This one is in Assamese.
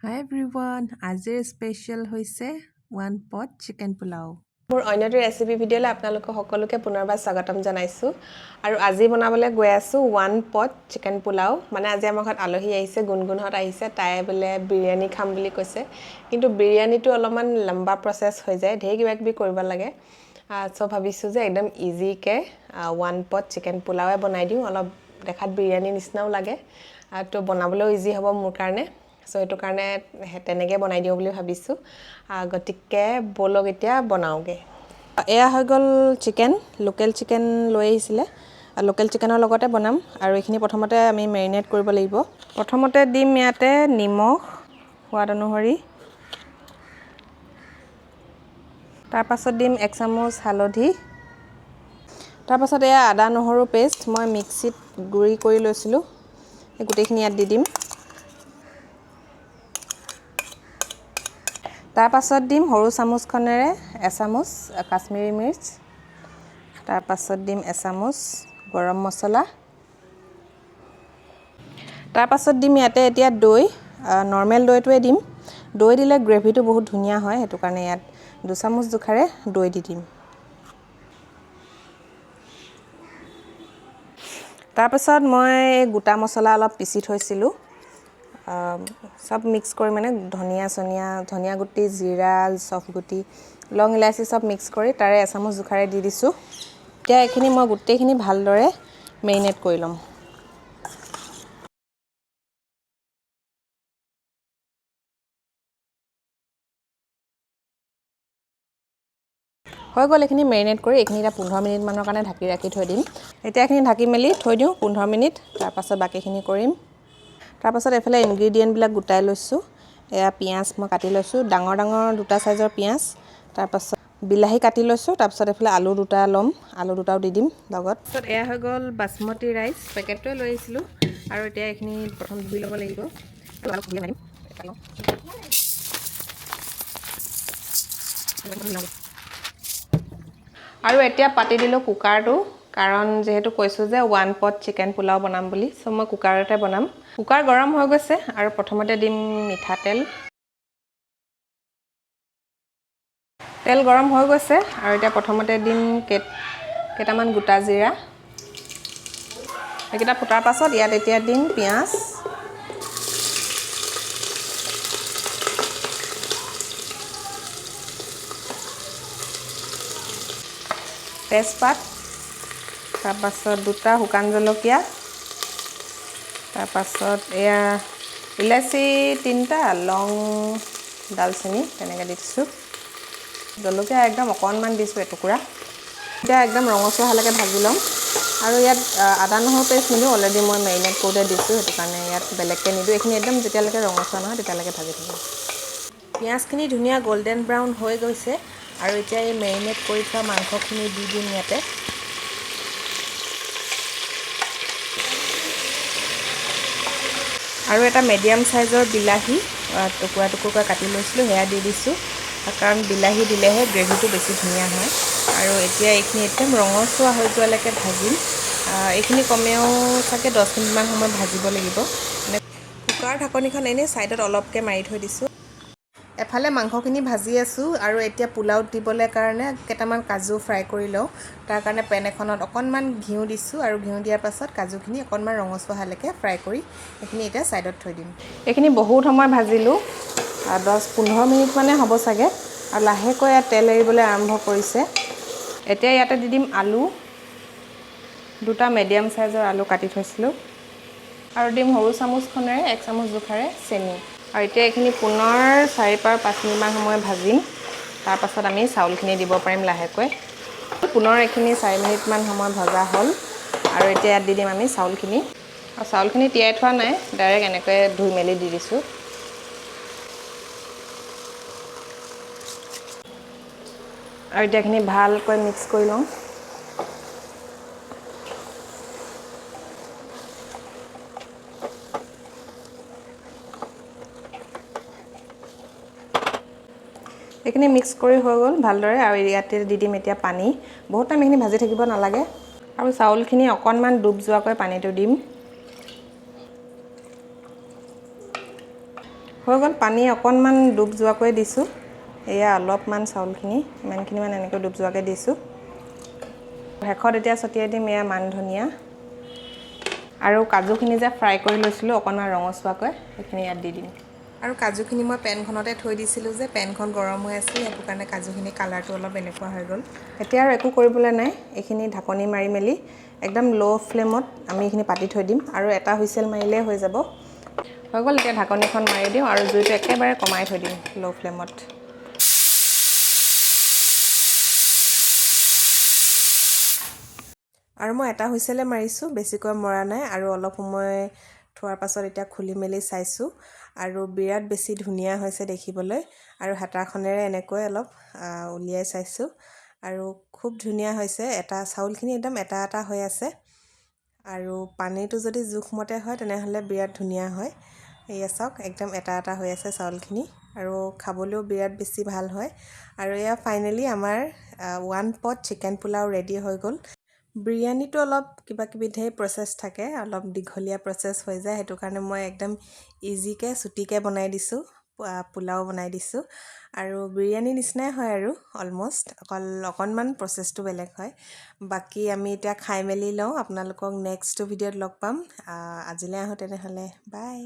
হাই এভৰিৱান, আজিৰ স্পেচিয়েল হৈছে ওৱান পট চিকেন পোলাও। মোৰ অন্য এটি ৰেচিপি ভিডিঅ'লৈ আপোনালোকক সকলোকে পুনৰবাৰ স্বাগতম জনাইছোঁ। আৰু আজি বনাবলৈ গৈ আছোঁ ওৱান পট চিকেন পোলাও। মানে আজি আমাৰ ঘৰত আলহী আহিছে, গুণগুণহঁত আহিছে। তাই বোলে বিৰিয়ানী খাম বুলি কৈছে, কিন্তু বিৰিয়ানীটো অলপমান লম্বা প্ৰচেছ হৈ যায়, ঢেৰ কিবা কিবি কৰিব লাগে। চ' ভাবিছোঁ যে একদম ইজিকৈ ওৱান পট চিকেন পোলাওৱে বনাই দিওঁ, অলপ দেখাত বিৰিয়ানী নিচিনাও লাগে, তো বনাবলৈও ইজি হ'ব মোৰ কাৰণে। চ' সেইটো কাৰণে তেনেকৈ বনাই দিওঁ বুলি ভাবিছোঁ। গতিকে ব'লক এতিয়া বনাওঁগৈ। এয়া হৈ গ'ল চিকেন, লোকেল চিকেন লৈ আহিছিলে। লোকেল চিকেনৰ লগতে বনাম। আৰু এইখিনি প্ৰথমতে আমি মেৰিনেট কৰিব লাগিব। প্ৰথমতে দিম ইয়াতে নিমখ সোৱাদ অনুসৰি, তাৰপাছত দিম 1 চামুচ হালধি, তাৰপাছত এয়া আদা নহৰু পেষ্ট মই মিক্সিত গুড়ি কৰি লৈছিলোঁ, এই গোটেইখিনি ইয়াত দি দিম। তাৰপাছত দিম সৰু চামুচখনেৰে এচামুচ কাশ্মীৰী মিৰ্চ, তাৰপাছত দিম এচামুচ গৰম মছলা, তাৰপাছত দিম ইয়াতে এতিয়া দৈ, নৰ্মেল দৈটোৱে দিম। দৈ দিলে গ্ৰেভিটো বহুত ধুনীয়া হয়, সেইটো কাৰণে ইয়াত দুচামুচ জোখাৰে দৈ দি দিম। তাৰপাছত মই গোটা মছলা অলপ পিচি থৈছিলোঁ, চব মিক্স কৰি, মানে ধনিয়া চনিয়া, ধনিয়া গুটি, জিৰা, চফ গুটি, লং ইলাচি চব মিক্স কৰি তাৰে এচামুচ জোখাৰে দি দিছোঁ। এতিয়া এইখিনি মই গোটেইখিনি ভালদৰে মেৰিনেট কৰি ল'ম। হৈ গ'ল এইখিনি মেৰিনেট কৰি। এইখিনি এতিয়া 15 মিনিটমানৰ কাৰণে ঢাকি ৰাখি থৈ দিম। এতিয়া এইখিনি ঢাকি মেলি থৈ দিওঁ 15 মিনিট, তাৰপাছত বাকীখিনি কৰিম। তাৰপাছত এইফালে ইনগ্ৰিডিয়েণ্টবিলাক গোটাই লৈছোঁ। এয়া পিঁয়াজ মই কাটি লৈছোঁ, ডাঙৰ ডাঙৰ দুটা চাইজৰ পিঁয়াজ, তাৰপাছত বিলাহী কাটি লৈছোঁ, তাৰপিছত এইফালে আলু দুটা ল'ম, আলু দুটাও দি দিম লগত। তাৰপিছত এয়া হৈ গ'ল বাচমতি ৰাইচ, পেকেটটোৱে লৈ আহিছিলোঁ। আৰু এতিয়া এইখিনি প্ৰথম ধুই ল'ব লাগিব। আৰু এতিয়া পাতি দিলোঁ কুকাৰটো, কাৰণ যিহেতু কৈছোঁ যে ওৱান পট চিকেন পোলাও বনাম বুলি, চ' মই কুকাৰতে বনাম। কুকাৰ গৰম হৈ গৈছে আৰু প্ৰথমতে দিম মিঠাতেল। তেল গৰম হৈ গৈছে আৰু এতিয়া প্ৰথমতে দিম কেইটামান গোটা জিৰা। সেইকেইটা ফুটাৰ পাছত ইয়াত এতিয়া দিম পিঁয়াজ। তেজপাত, তাৰপাছত দুটা শুকান জলকীয়া, তাৰপাছত এয়া ইলাচি 3টা, লং, ডালচেনি তেনেকৈ দি দিছোঁ। জলকীয়া একদম অকণমান দিছোঁ এটুকুৰা। এতিয়া একদম ৰঙচুৱা হোৱালৈকে ভাজি ল'ম। আৰু ইয়াত আদা নহৰু পেষ্ট নিদিওঁ, অলৰেডি মই মেৰিনেট কৰোঁতে দিছোঁ, সেইটো কাৰণে ইয়াত বেলেগকৈ নিদিওঁ। এইখিনি একদম যেতিয়ালৈকে ৰঙচুৱা নহয় তেতিয়ালৈকে ভাজি থাকিম। পিঁয়াজখিনি ধুনীয়া গল্ডেন ব্ৰাউন হৈ গৈছে আৰু এতিয়া এই মেৰিনেট কৰি থোৱা মাংসখিনি দি দিম ইয়াতে। আৰু এটা মিডিয়াম চাইজৰ বিলাহী টুকুৰা টুকুৰকৈ কাটি লৈছিলোঁ, সেয়া দি দিছোঁ, কাৰণ বিলাহী দিলেহে গ্ৰেভিটো বেছি ধুনীয়া হয়। আৰু এতিয়া এইখিনি একদম ৰঙচুৱা হৈ যোৱালৈকে ভাজিম। এইখিনি কমেও চাগে 10 মিনিটমান সময় ভাজিব লাগিব। মানে কুকাৰ ঢাকনিখন এনেই ছাইডত অলপকৈ মাৰি থৈ দিছোঁ। এফালে মাংসখিনি ভাজি আছোঁ আৰু এতিয়া পোলাওত দিবলৈ কাৰণে কেইটামান কাজু ফ্ৰাই কৰি লওঁ। তাৰ কাৰণে পেন এখনত অকণমান ঘিউ দিছোঁ আৰু ঘিউ দিয়াৰ পাছত কাজুখিনি অকণমান ৰঙচুৱা হোৱালৈকে ফ্ৰাই কৰি এইখিনি এতিয়া ছাইডত থৈ দিম। এইখিনি বহুত সময় ভাজিলোঁ, 10-15 মিনিট মানে হ'ব চাগে। আৰু লাহেকৈ ইয়াত তেল এৰিবলৈ আৰম্ভ কৰিছে। এতিয়া ইয়াতে দি দিম আলু, দুটা মিডিয়াম চাইজৰ আলু কাটি থৈছিলোঁ। আৰু দিম সৰু চামুচখনেৰে 1 চামুচ জোখাৰে চেনি। আৰু এতিয়া এইখিনি পুনৰ 4 পৰা 5 মিনিটমান সময় ভাজিম। তাৰপাছত আমি চাউলখিনি দিব পাৰিম লাহেকৈ। পুনৰ এইখিনি 4 মিনিটমান সময় ভজা হ'ল আৰু এতিয়া ইয়াত দি দিম আমি চাউলখিনি। আৰু চাউলখিনি তিয়াই থোৱা নাই, ডাইৰেক্ট এনেকৈ ধুই মেলি দি দিছোঁ। আৰু এতিয়া এইখিনি ভালকৈ মিক্স কৰি লওঁ। এইখিনি মিক্স কৰি হৈ গ'ল ভালদৰে। আৰু ইয়াতে দি দিম এতিয়া পানী। বহুত টাইম এইখিনি ভাজি থাকিব নালাগে। আৰু চাউলখিনি অকণমান ডুব যোৱাকৈ পানীটো দিম। হৈ গ'ল। পানী অকণমান ডুব যোৱাকৈ দিছোঁ। এয়া অলপমান চাউলখিনি ইমানখিনি মান এনেকৈ ডুব যোৱাকৈ দিছোঁ। শেষত এতিয়া ছটিয়াই দিম এয়া মান ধনিয়া আৰু কাজুখিনি যে ফ্ৰাই কৰি লৈছিলোঁ অকণমান ৰঙচুৱাকৈ, সেইখিনি ইয়াত দি দিম। আৰু কাজুখিনি মই পেনখনতে থৈ দিছিলোঁ যে পেনখন গৰম হৈ আছিল, সেইটো কাৰণে কাজুখিনি কালাৰটো অলপ এনেকুৱা হৈ গ'ল। এতিয়া আৰু একো কৰিবলৈ নাই, এইখিনি ঢাকনি মাৰি মেলি একদম ল' ফ্লেমত আমি এইখিনি পাতি থৈ দিম আৰু এটা হুইচেল মাৰিলেই হৈ যাব। হৈ গ'ল। এতিয়া ঢাকনিখন মাৰি দিওঁ আৰু জুইটো একেবাৰে কমাই থৈ দিম ল' ফ্লেমত। আৰু মই এটা হুইচেলে মাৰিছোঁ, বেছিকৈ মৰা নাই। আৰু অলপ সময় থোৱাৰ পাছত এতিয়া খুলি মেলি চাইছোঁ আৰু বিৰাট বেছি ধুনীয়া হৈছে দেখিবলৈ। আৰু হেতাখনেৰে এনেকৈ অলপ উলিয়াই চাইছোঁ আৰু খুব ধুনীয়া হৈছে। এটা চাউলখিনি একদম এটা এটা হৈ আছে আৰু পানীটো যদি জোখমতে হয়, তেনেহ'লে বিৰাট ধুনীয়া হয়। এয়া চাওক, একদম এটা এটা হৈ আছে চাউলখিনি আৰু খাবলৈও বিৰাট বেছি ভাল হয়। আৰু এয়া ফাইনেলি আমাৰ ওৱান পট চিকেন পোলাও ৰেডি হৈ গ'ল। বিৰিয়ানীটো অলপ কিবা কিবি ধেৰ প্ৰচেছ থাকে, অলপ দীঘলীয়া প্ৰচেছ হৈ যায়। সেইটো কাৰণে মই একদম ইজিকৈ চুটিকৈ বনাই দিছোঁ, পোলাও বনাই দিছোঁ। আৰু বিৰিয়ানী নিচিনাই হয় আৰু অলমষ্ট, অকল অকণমান প্ৰচেছটো বেলেগ হয়। বাকী আমি এতিয়া খাই মেলি লওঁ। আপোনালোকক নেক্সটটো ভিডিঅ'ত লগ পাম। আজিলৈ আহোঁ তেনেহ'লে, বাই।